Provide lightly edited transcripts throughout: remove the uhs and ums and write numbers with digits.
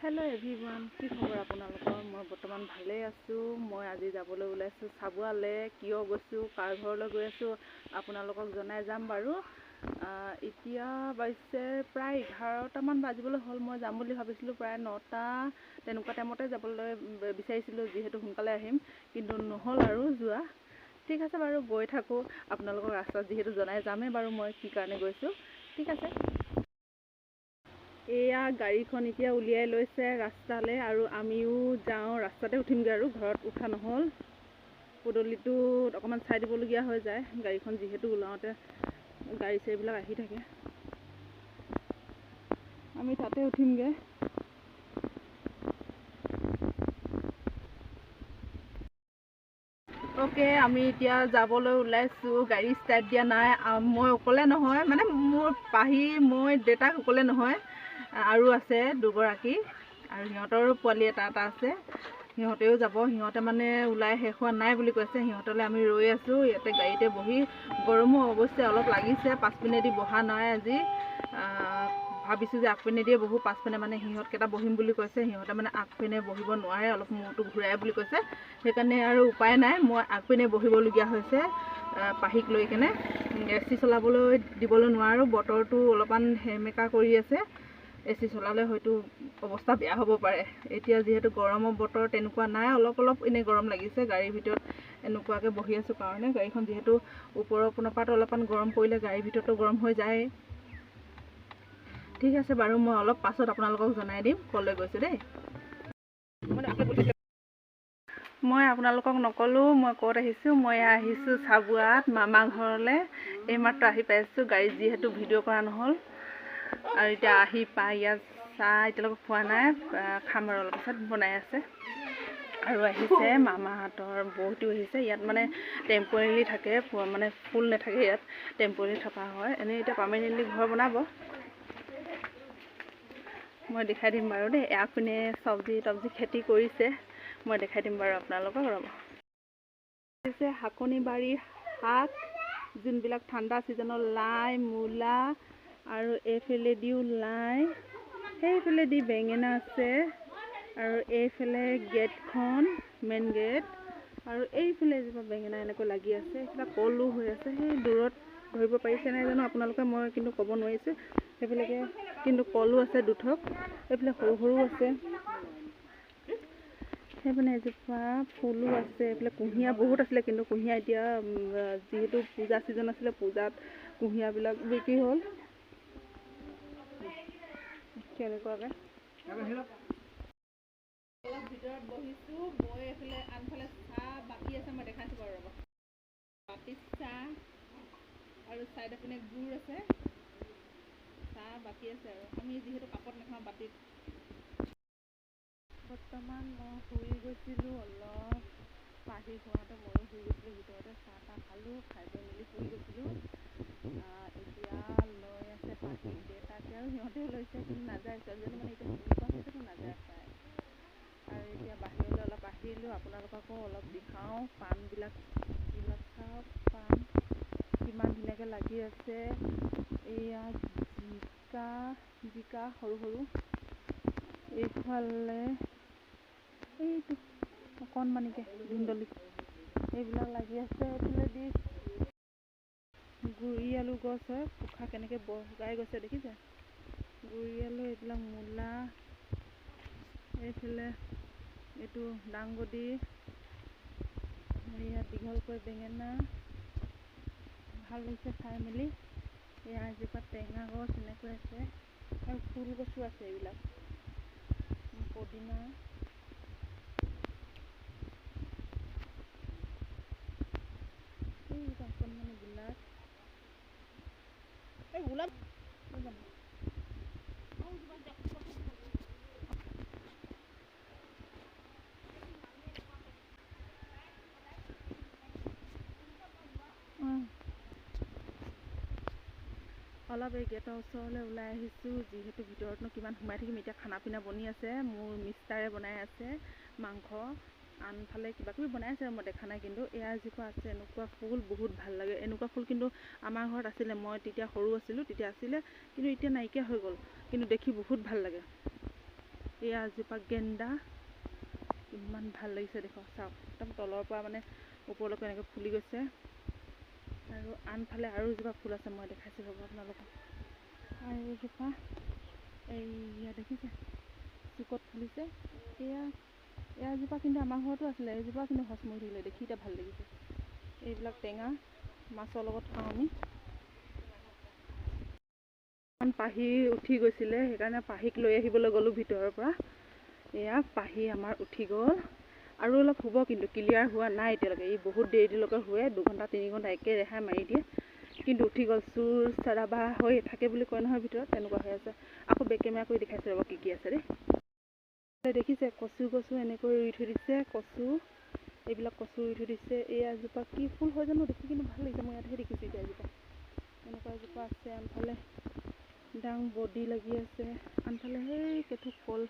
Hello' everyone, কি খবৰ আপোনালোকৰ? মই বৰ্তমান ভালেই আছোঁ। মই আজি যাবলৈ ওলাইছোঁ চাবুৱালৈ। কিয় গৈছোঁ, কাৰ ঘৰলৈ গৈ আছোঁ আপোনালোকক জনাই যাম বাৰু। এতিয়া বাজিছে প্ৰায় 11টামান বাজিবলৈ হ'ল। মই যাম বুলি ভাবিছিলোঁ প্ৰায় 9টা তেনেকুৱা টাইমতে যাবলৈ বিচাৰিছিলোঁ, যিহেতু সোনকালে আহিম, কিন্তু নহ'ল আৰু যোৱা। ঠিক আছে বাৰু, গৈ থাকোঁ। আপোনালোকক ৰাস্তাত যিহেতু জনাই যামেই বাৰু মই কি কাৰণে গৈছোঁ। ঠিক আছে, এয়া গাড়ীখন এতিয়া উলিয়াই লৈছে ৰাস্তালৈ আৰু আমিও যাওঁ, ৰাস্তাতে উঠিমগৈ আৰু ঘৰত উঠা নহ'ল। পদূলিটোত অকণমান চাই দিবলগীয়া হৈ যায়, গাড়ীখন যিহেতু ওলাওঁতে গাড়ী চাড়ীবিলাক আহি থাকে। আমি তাতে উঠিমগৈ। অ'কে, আমি এতিয়া যাবলৈ ওলাইছোঁ। গাড়ী ষ্টাৰ্ট দিয়া নাই। মই অকলে নহয়, মানে মোৰ পাহি, মই, দেউতাক অকলে নহয়, আৰু আছে দুগৰাকী, আৰু সিহঁতৰো পোৱালি এটা এটা আছে, সিহঁতেও যাব। সিহঁতে মানে ওলাই শেষ হোৱা নাই বুলি কৈছে, সিহঁতলৈ আমি ৰৈ আছোঁ ইয়াতে গাড়ীতে বহি। গৰমো অৱশ্যে অলপ লাগিছে, পাছপিনেদি বহা নাই আজি। ভাবিছোঁ যে আগপিনেদিয়ে বহোঁ, পাছপিনে মানে সিহঁতকেইটা বহিম বুলি কৈছে। সিহঁতে মানে আগপিনে বহিব নোৱাৰে, অলপ মূৰটো ঘূৰাই বুলি কৈছে, সেইকাৰণে আৰু উপায় নাই, মই আগপিনে বহিবলগীয়া হৈছে পাহিক লৈ কেনে। এ চি চলাবলৈ দিবলৈ নোৱাৰোঁ, বতৰটো অলপমান সেমেকা কৰি আছে, এ চি চলালে হয়তো অৱস্থা বেয়া হ'ব পাৰে। এতিয়া যিহেতু গৰমৰ বতৰ তেনেকুৱা নাই, অলপ অলপ এনেই গৰম লাগিছে গাড়ীৰ ভিতৰত এনেকুৱাকৈ বহি আছোঁ কাৰণে। গাড়ীখন যিহেতু ওপৰৰ পোনৰ পৰাতো অলপমান গৰম পৰিলে গাড়ীৰ ভিতৰতো গৰম হৈ যায়। ঠিক আছে বাৰু, মই অলপ পাছত আপোনালোকক জনাই দিম ক'লৈ গৈছোঁ দেই। মই আপোনালোকক নক'লোঁ মই ক'ত আহিছোঁ। মই আহিছোঁ চাবুৱাত মামা ঘৰলৈ। এইমাত্ৰ আহি পাইছোঁ, গাড়ীত যিহেতু ভিডিঅ' কৰা নহ'ল। আৰু এতিয়া আহি পাই ইয়াত চাহ এতিয়ালৈকে খোৱা নাই, খাম আৰু অলপ পিছত, বনাই আছে। আৰু আহিছে মামাহঁতৰ বৌহঁতিও আহিছে। ইয়াত মানে টেম্পৰেলি থাকে, মানে ফুল নাথাকে, ইয়াত টেম্পৰেলি থকা হয়। এনেই এতিয়া পাৰ্মানেণ্টলি ঘৰ বনাব, মই দেখাই দিম বাৰু দেই। আগপিনে চব্জি তব্জি খেতি কৰিছে, মই দেখাই দিম বাৰু আপোনালোকক, ৰ'ব। হৈছে শাকনি বাৰীৰ শাক, যোনবিলাক ঠাণ্ডা ছিজনৰ লাই, মূলা, আৰু এইফালেদিও লাই, সেইফালেদি বেঙেনা আছে, আৰু এইফালে গেটখন, মেইন গেট, আৰু এইফালে এজোপা বেঙেনা এনেকৈ লাগি আছে। এইফালে কলো হৈ আছে, সেই দূৰত ধৰিব পাৰিছে নাই জানো আপোনালোকে, মই কিন্তু ক'ব নোৱাৰিছোঁ। সেইফালেকে কিন্তু কলো আছে দুঠক, এইফালে সৰু সৰু আছে। সেইপিনে এজোপা ফুলো আছে। এইফালে কুঁহিয়াৰ বহুত আছিলে, কিন্তু কুঁহিয়াৰ এতিয়া যিহেতু পূজা ছিজন আছিলে, পূজাত কুঁহিয়াৰবিলাক বিক্ৰী হ'ল। কেনেকুৱাকৈ অলপ ভিতৰত বহিছোঁ বৈ, এইফালে আনফালে চাহ বাকী আছে, মই দেখাইছোঁ বাৰু, ৰ'ব। বাতিত চাহ আৰু চাইডৰ পিনে গুড় আছে, চাহ বাকী আছে আৰু আমি যিহেতু কাপত নাখাওঁ, বাতিত। বৰ্তমান মই শুই গৈছিলোঁ অলপ, পাহি খুৱাওঁতে ময়ো শুই গৈছিলোঁ ভিতৰতে। চাহ তাহ খালোঁ, খাই বৈ মেলি শুই গৈছিলোঁ। এতিয়া লৈ আছে পাহিক দেউতাকে আৰু সিহঁতেও লৈছে, কিন্তু নাযায়, ছোৱালীজনী মানে এতিয়া চিনি পোৱা হৈছেতো, নাযায় প্ৰায়। আৰু এতিয়া বাহিৰলৈ অলপ আহিলোঁ, আপোনালোককো অলপ দেখাওঁ পাণবিলাক, এইবিলাক চাওক পাণ কিমান ধুনীয়াকৈ লাগি আছে। এয়া জিকা, জিকা সৰু সৰু, এইফালে এইটো অকণমানিকৈ ধুন্দলি, এইবিলাক লাগি আছে। এইফালেদি গুৰি আলু গছ হয়, পোখা কেনেকৈ বগাই গৈছে দেখিছে, গুৰি আলু, এইবিলাক মূলা, এইফালে এইটো দাংবডি, ইয়াত দীঘলকৈ বেঙেনা, ভাল লাগিছে খাই মেলি। এয়া এজোপা টেঙা গছ এনেকৈ আছে, আৰু ফুল গছো আছে, এইবিলাক পদিনা। এইকেইটা অকণমানি গোলাপ, এই গোলাপ অলপ এই গেটৰ ওচৰলৈ ওলাই আহিছোঁ, যিহেতু ভিতৰতনো কিমান সোমাই থাকিম। এতিয়া খানা পিনা বনি আছে, মোৰ মিষ্টাৰে বনাই আছে মাংস, আনফালে কিবা কিবি বনাই আছে, মই দেখা নাই। কিন্তু এয়া এজোপা আছে এনেকুৱা ফুল, বহুত ভাল লাগে এনেকুৱা ফুল। কিন্তু আমাৰ ঘৰত আছিলে, মই তেতিয়া সৰু আছিলোঁ তেতিয়া আছিলে, কিন্তু এতিয়া নাইকিয়া হৈ গ'ল, কিন্তু দেখি বহুত ভাল লাগে। এয়া এজোপা গেন্দা, ইমান ভাল লাগিছে দেখক, চাওক একদম তলৰ পৰা মানে ওপৰলৈকে এনেকৈ ফুলি গৈছে। আৰু আনফালে আৰু এজোপা ফুল আছে, মই দেখাইছোঁ ৰ'ব আপোনালোকক। আৰু এজোপা এইয়া দেখিছে চুকত ফুলিছে। এয়া এজোপা কিন্তু আমাৰ ঘৰতো আছিলে, এইজোপা কিন্তু সঁচ মৰি থাকিলে, দেখি এতিয়া ভাল লাগিছে। এইবিলাক টেঙা মাছৰ লগত খাওঁ আমি। পাহি উঠি গৈছিলে, সেইকাৰণে পাহিক লৈ আহিবলৈ গ'লোঁ ভিতৰৰ পৰা। এয়া পাহি আমাৰ উঠি গ'ল। আৰু অলপ শুব, কিন্তু ক্লিয়াৰ হোৱা নাই এতিয়ালৈকে। ই বহুত দেৰিলৈকে শুৱে, 2 ঘণ্টা 3 ঘণ্টা একে ৰেহাই মাৰি দিয়ে, কিন্তু উঠি গ'ল। চুৰ চাৰাবা হৈ থাকে বুলি কয় নহয় ভিতৰত, তেনেকুৱা হৈ আছে। আকৌ বেক কেমেৰা কৰি দেখাইছে ৰ'ব কি কি আছে দেই। দেখিছে কচু গছো এনেকৈ ৰুই থৈ দিছে, কচু এইবিলাক কচু ৰুই থৈ দিছে। এই এজোপা কি ফুল হয় জানো, দেখি কিন্তু ভাল লাগিছে, মই ইয়াতহে দেখিছোঁ এতিয়া এজোপা। এনেকুৱা এজোপা আছে। আনফালে ডাং বডি লাগি আছে। আনফালে সেই কেথোক কল,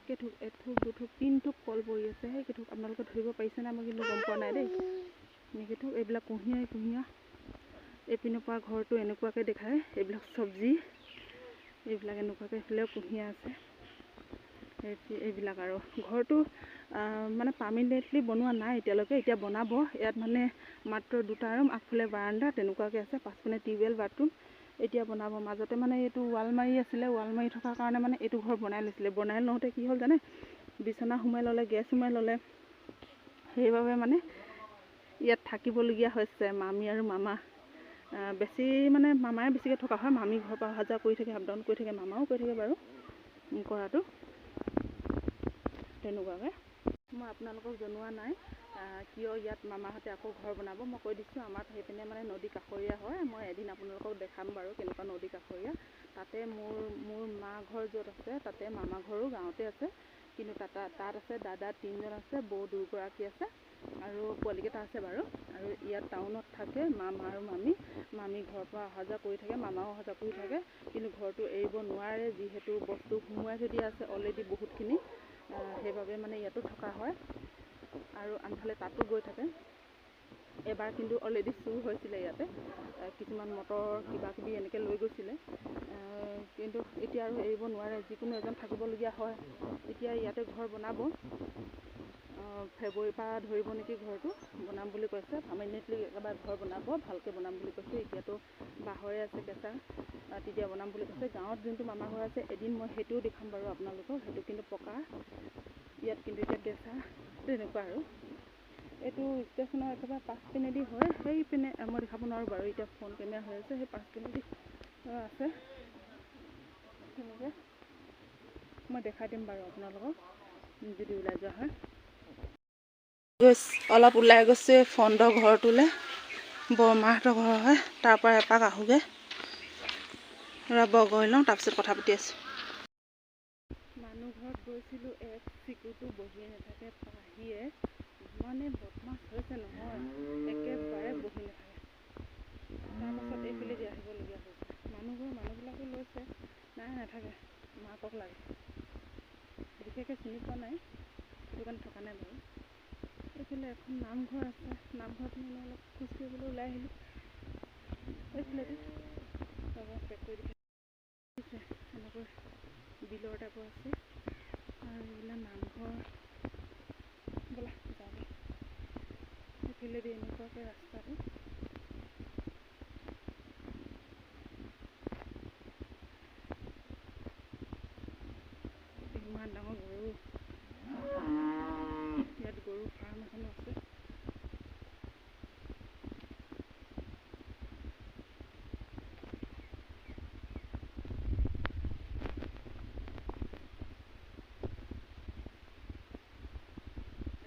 কেথোক এথোক দুথোক তিনথোক কল পৰি আছে। সেই কেথোক আপোনালোকে ধৰিব পাৰিছে নাই মই কিন্তু গম পোৱা নাই দেই। কেথোক এইবিলাক কুঁহিয়াই কুঁহিয়া। এইপিনৰ পৰা ঘৰটো এনেকুৱাকৈ দেখায়। এইবিলাক চব্জি, এইবিলাক এনেকুৱাকৈ এইফালেও কুঁহিয়া আছে। এইবিলাক আৰু ঘৰটো মানে পাৰ্মানেণ্টলি বনোৱা নাই এতিয়ালৈকে, এতিয়া বনাব। ইয়াত মানে মাত্ৰ দুটা ৰুম, আগফালে বাৰাণ্ডা তেনেকুৱাকৈ আছে, পাছপিনে টিউবৱেল, বাথৰুম। এতিয়া বনাব। মাজতে মানে এইটো ৱাল মাৰি আছিলে, ৱাল মাৰি থকাৰ কাৰণে মানে এইটো ঘৰ বনাই লৈছিলে। বনাই লওঁতে কি হ'ল জানে, বিচনা সোমাই ল'লে, গেছ সোমাই ল'লে, সেইবাবে মানে ইয়াত থাকিবলগীয়া হৈছে মামী আৰু মামা। বেছি মানে মামাই বেছিকৈ থকা হয়, মামী ঘৰৰ পৰা অহা যোৱা কৰি থাকে, আপ ডাউন কৰি থাকে, মামাও কৰি থাকে বাৰু কৰাটো তেনেকুৱাকৈ। মই আপোনালোকক জনোৱা নাই কিয় ইয়াত মামাহঁতে আকৌ ঘৰ বনাব। মই কৈ দিছোঁ, আমাৰ সেইপিনে মানে নদী কাষৰীয়া হয়। মই এদিন আপোনালোকক দেখাম বাৰু কেনেকুৱা নদী কাষৰীয়া। তাতে মোৰ মা ঘৰ য'ত আছে, তাতে মামা ঘৰো গাঁৱতে আছে, কিন্তু তাত তাত আছে দাদা তিনিজন আছে, বৌ দুগৰাকী আছে আৰু পোৱালিকেইটা আছে বাৰু। আৰু ইয়াত টাউনত থাকে মামা আৰু মামী। মামী ঘৰৰ পৰা অহা যোৱা কৰি থাকে, মামাও অহা যোৱা কৰি থাকে, কিন্তু ঘৰটো এৰিব নোৱাৰে, যিহেতু বস্তু সোমোৱাই থৈ দিয়া আছে অলৰেডি বহুতখিনি, সেইবাবে মানে ইয়াতো থকা হয় আৰু আনফালে তাতো গৈ থাকে। এবাৰ কিন্তু অলৰেডি চুৰ হৈছিলে ইয়াতে, কিছুমান মটৰ কিবা কিবি এনেকৈ লৈ গৈছিলে, কিন্তু এতিয়া আৰু এৰিব নোৱাৰে, যিকোনো এজন থাকিবলগীয়া হয়। এতিয়া ইয়াতে ঘৰ বনাব, ফেব্ৰুৱাৰীৰ পৰা ধৰিব নেকি ঘৰটো বনাম বুলি কৈছে। পাৰ্মানেণ্টলি একেবাৰে ঘৰ বনাব, ভালকৈ বনাম বুলি কৈছে। এতিয়াতো বাঁহৰে আছে কেঁচা, তেতিয়া বনাম বুলি কৈছে। গাঁৱত যোনটো মামা ঘৰ আছে, এদিন মই সেইটোও দেখাম বাৰু আপোনালোকক, সেইটো কিন্তু পকা, ইয়াত কিন্তু এতিয়া কেঁচা তেনেকুৱা। আৰু এইটো ষ্টেচনৰ একেবাৰে পাছপিনেদি হয়, সেইপিনে মই দেখাব নোৱাৰোঁ বাৰু, এতিয়া ফোন কেমেৰা হৈ আছে। সেই পাছপিনেদি আছে তেনেকৈ, মই দেখাই দিম বাৰু আপোনালোকক যদি ওলাই যোৱা হয়। অলপ ওলাই গৈছোঁ এই ফ্ৰণ্টৰ ঘৰটোলৈ, বৰমাহঁতৰ ঘৰ হয়, তাৰ পৰা এপাক আহোঁগৈ। ৰ'ব, গৈ লওঁ, তাৰপিছত কথা পাতি আছোঁ। মানুহ ঘৰত গৈছিলোঁ, এক চিকুটো বহিয়ে নাথাকে পাহিয়ে, ইমানে বদমাছ হৈছে নহয়, একেবাৰে বহি নাথাকে। তাৰপাছত এইফালেদি আহিবলগীয়া হৈছে। মানুহ ঘৰৰ মানুহবিলাকো লৈছে, নাই নাথাকে, মাকক লাগে। বিশেষকৈ চিনি পোৱা নাই, সেইটো কাৰণে থকা নাই বাৰু। এইফালে এখন নামঘৰ আছে, নামঘৰ পিনে অলপ খোজ কাঢ়িবলৈ ওলাই আহিলোঁ এইফালেদি। ৰ'ব, পেক কৰি দিছে। এনেকৈ বিলৰ টাইপৰ আছে আৰু এইবিলাক নামঘৰ। ব'লা যাওঁগৈ। সেইফালেদি এনেকুৱাকৈ ৰাস্তাটো। ইমান ডাঙৰ গৰু, ইয়াত গৰু ফাৰ্ম এখনো আছে।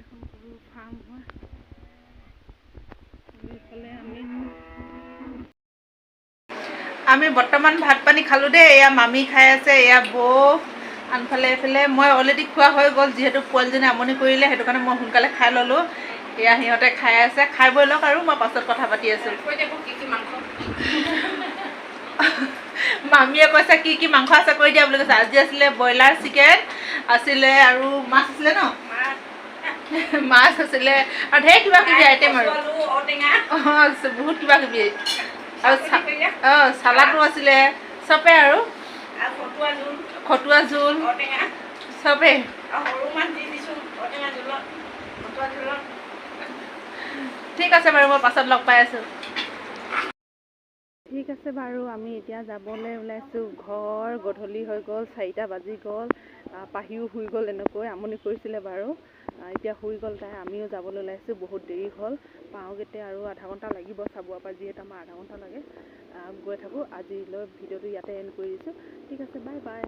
এখন গৰু ফাৰ্ম হয়। আৰু এইফালে আমি বৰ্তমান ভাত পানী খালোঁ দেই। এয়া মামী খাই আছে, এয়া বৌ আনফালে। এইফালে মই অলৰেডি খোৱা হৈ গ'ল, যিহেতু পোৱালীজনী আমনি কৰিলে, সেইটো কাৰণে মই সোনকালে খাই ল'লোঁ। এয়া সিহঁতে খাই আছে, খাই বৈ লওক আৰু মই পাছত কথা পাতি আছোঁ। কৈ দিব কি কি মাংস। মামীয়ে কৈছে কি কি মাংস আছে কৈ দিয়া বুলি কৈছে। আজি আছিলে ব্ৰইলাৰ, চিকেন আছিলে আৰু মাছ আছিলে ন? মাছ। মাছ আছিলে আৰু ঢেৰ কিবা কিবি আইটেম আৰু। কচু, আলু, ঔটেঙা। অঁ, বহুত কিবা কিবি আৰু অঁ, চালাডো আছিলে, চবে আৰু। আৰু খটুৱা জোল। খটুৱা জোল। ঔটেঙা। চবেই। ঠিক আছে বাৰু, মই পাছত লগ পাই আছোঁ। ঠিক আছে বাৰু, আমি এতিয়া যাবলৈ ওলাইছোঁ ঘৰ। গধূলি হৈ গ'ল, 4টা বাজি গ'ল। পাহিও শুই গ'ল, এনেকৈ আমনি কৰিছিলে বাৰু, এতিয়া শুই গ'ল তাই। আমিও যাবলৈ ওলাইছোঁ, বহুত দেৰি হ'ল। পাওঁগৈতে আৰু আধা ঘণ্টা লাগিব চাবুৱাৰ পৰা, যিহেতু আমাৰ আধা ঘণ্টা লাগে। গৈ থাকোঁ। আজিলৈ ভিডিঅ'টো ইয়াতে এণ্ড কৰি দিছোঁ। ঠিক আছে, বাই বাই।